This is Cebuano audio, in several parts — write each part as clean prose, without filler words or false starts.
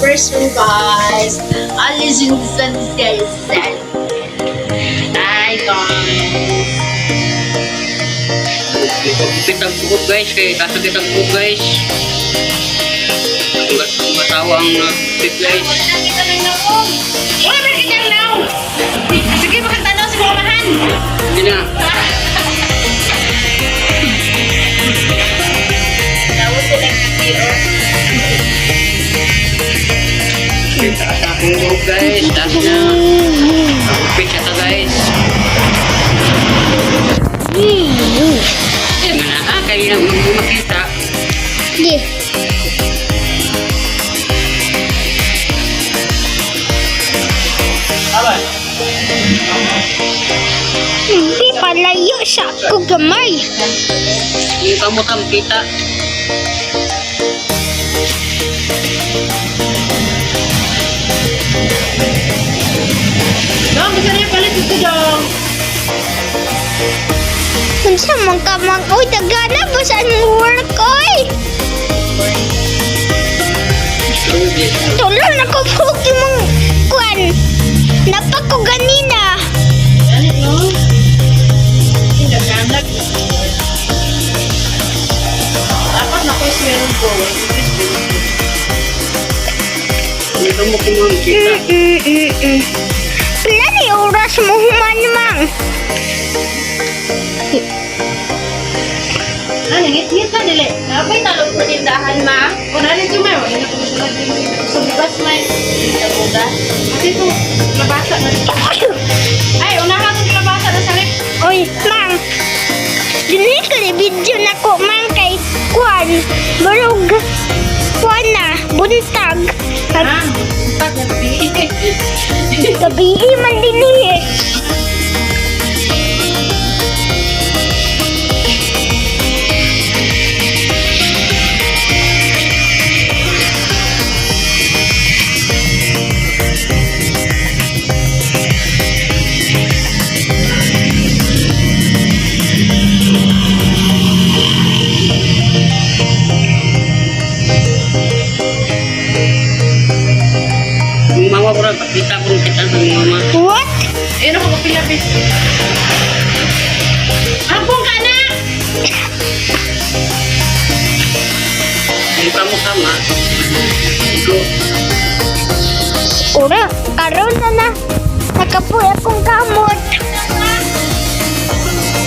person, guys. Alice in the sunset. Hi, guys. Gupit ang buhok, guys, kay kaso kitang buhok, guys. Ang asawa ang nagupit, guys. Wala kita ng naong. Wala na kita ng naong. Sige, makatanaw sa mga mahan. Hindi na. Tapos sila video. Taas na akong buhok, guys, taas na. Gupit siya ta, guys. Ayan na, ah, kaya na mo makita. Di. Hindi palayo sa ako gamay. Yung kamot ang kita. Dong, bisa na palit ito, Dong. Unsa man ka man oy dagana ba sa anong work oy? Tulo na ko buhok imong kuan. Napak ko ganina. Ano, no? Hindi, nagnanak. Dapat na quiz meron ko. Yung kamot mo makita. Pila ni oras mo human mang? Ano, ngit-ngit na dili. Napay talong sa tindahan, ma. O, nalito, ma. Wala na kami sa Sa bugas, may. Sa bugas. Kasi ito, labasa na. Ay, unahan itong labasa na sa rep. Oy, mang. Dili ka ni video na ko mang kay kuan. Barog kuan na buntag. Ah, buntag na gabi. Gabi man dinhi eh. Yung mama ko rin, pakita ko rin kita ng mama. What? Ayun ako kapilapis. Ampong ka na! Yung kamot ma. Iko. Ura, karon na na. Nakapoy akong kamot.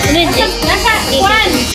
Ano yun?